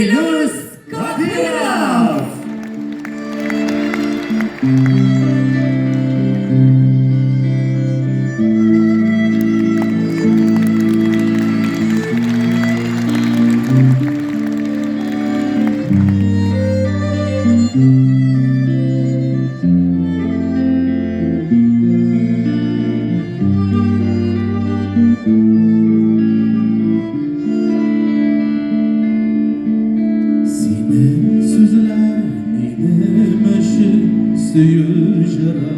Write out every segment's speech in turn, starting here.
Илүс Кадыйров! Синең сүзләр минем өчен сөю җыры.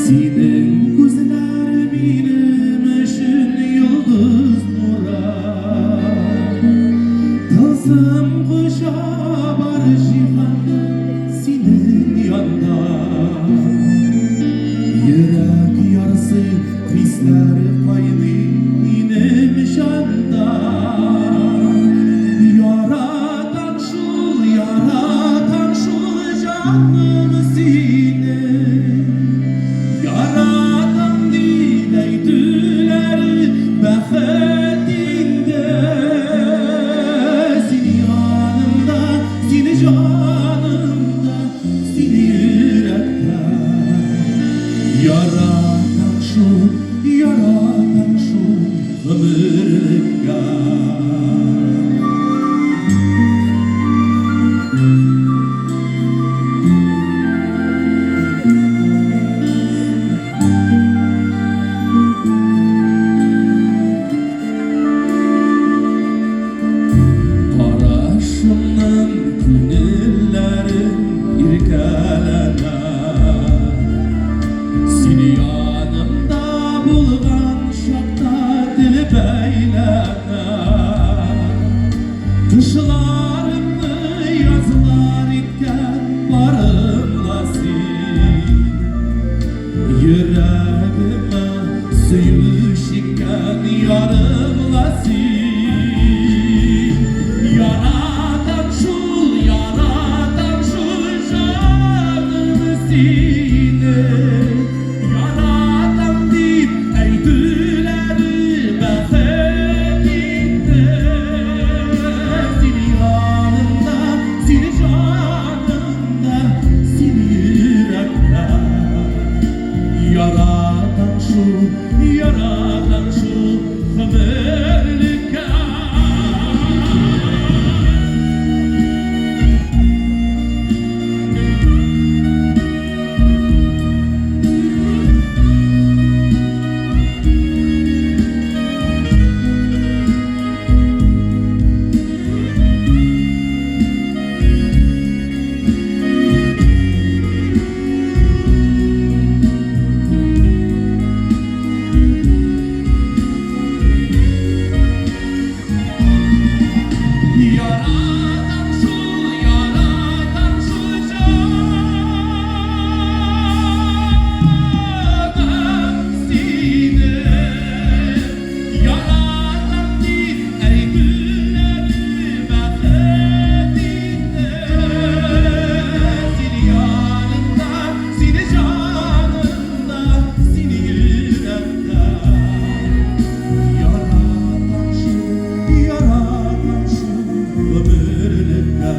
Синең күзләр минем өчен йолдыз нуры. Тылсым коча бар җиһанны синең янда. Йөрәк ярсый, хисләр кайный минем җанда. Яратам шул, яратам шул җаным сине. Яратам дип әйтүләр бәхет инде. Син янымда, син җанымда. Сине йөрәктә яратам шул, яратам шул гомерлеккә. Карашымнан күңелләрем иркәләнә. Син янымда булган чакта тел бәйләнә. Кышларымны язлар иткән барымла син. Йөрәгемә сөю чиккән ярымла син. Яратам шул, яратам шул җаным сине. Яратам дип әйтүләре бәхет инде. Син янымда, син җанымда, син йөрәктә. Яратам шул, яратам шул гомерлеккә. Яратам шул, яратам шул җаным сине. Яратам дип әйтүләре бәхет инде. Син янымда, син җанымда, син йөрәктә. Яратам шул, яратам шул гомерлеккә.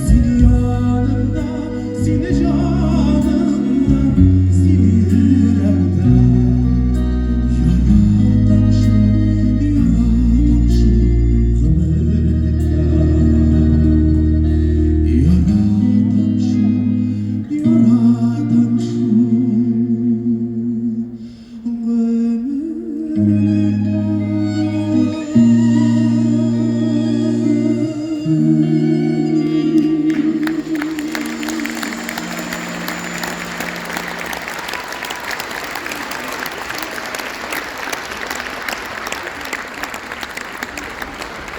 Син янымда, син җанымда, син йөрәктә. Яратам шул, яратам шул гомерлеккә. Яратам шул, яратам шул гомерлеккә.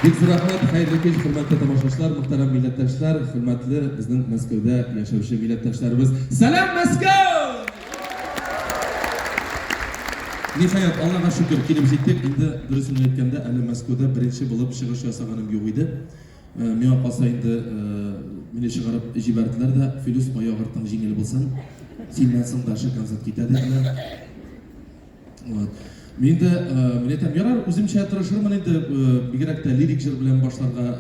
Бик зур рәхмәт, хәерле кич, хөрмәтле тамашачылар, мөхтәрәм милләттәшләр, хөрмәтле безнең Мәскәүдә яшәүче милләттәшләребез. Сәлам, Мәскәү! Ниһаять, Аллага шөкер, килеп җиттек. Инде дөресен әйткәндә, әле Мәскәүдә беренче булып чыгыш ясаганым юк иде. Миңа калса инде мине чыгарып җибәрделәр дә, Филүс, аяк артың җиңел булсын, синнән соң дальше концерт китә диделәр. Вот. Мин инде, мин әйтәм, ярар, үземчә тырышырмын инде, бигрәк тә лирик җыр белән башларга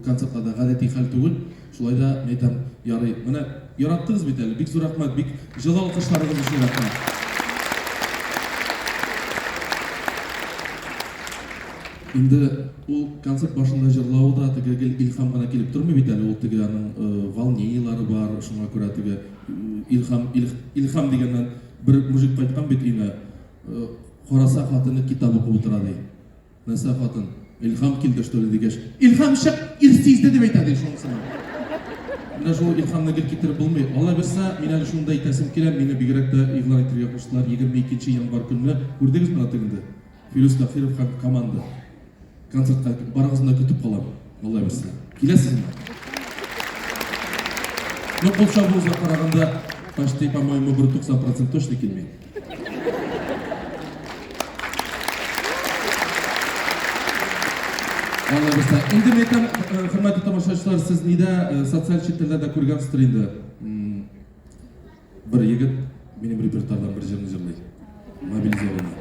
концертларда гадәти хәл түгел. Шулай да, мин әйтәм, ярый. Менә яраттыгыз бит әле, бик зур рәхмәт, бик җылы алкышларыгыз өчен рәхмәт. Инде ул концерт башында җырлавы да теге гел илһам гына килеп тормый бит әле, ул теге аның волнениелары бар, шуңа күрә теге илһам, илһам дигәннән бер мужик кайткан бит өенә, караса хатыны китап укып утыра ди. Нәрсә хатын? Илһам килде что ли дигәч, илһам чык, ир сизде дип әйтә ди шунысына. Менә шул илһамны гел китереп булмый. Алла бирсә, мин әле шуны да әйтәсем килә, мине бигрәк тә игълан итәргә куштылар 22 январь көнне. Күрдегез менә тегендә? Филүс Кафиров һәм команда. Концертка барыгызны да көтеп калам. Алла бирсә. Киләсезме? Ну, кул чабуыгызга караганда, почти, по-моему, бер 90% точно килми. Алла бирсә. Инде мин әйтәм, э, хөрмәтле тамашачылар, сез нидә э, социаль челтәрләрдә күргәнсездер инде. Бер егет минем репертуардан бер җырны җырлый. Мобилизованный.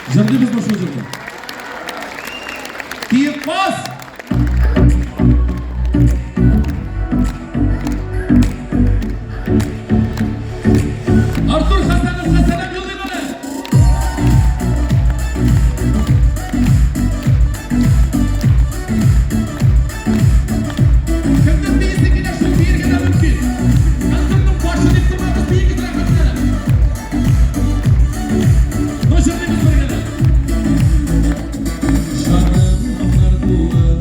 Җырлыйбызмы шул җырны? Киеп бас! Артур Хәсәнов Хәсәнов юллый моны! Кемнең биесе килә, шул биергә дә мөмкин. Концертның башы дип тормагыз, биегез рәхәтләнеп. Ну, җырлыйбыз бергәләп. Җаным аңар тулы.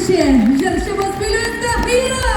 җиңүче, җырчыбыз Филүс Каһиров!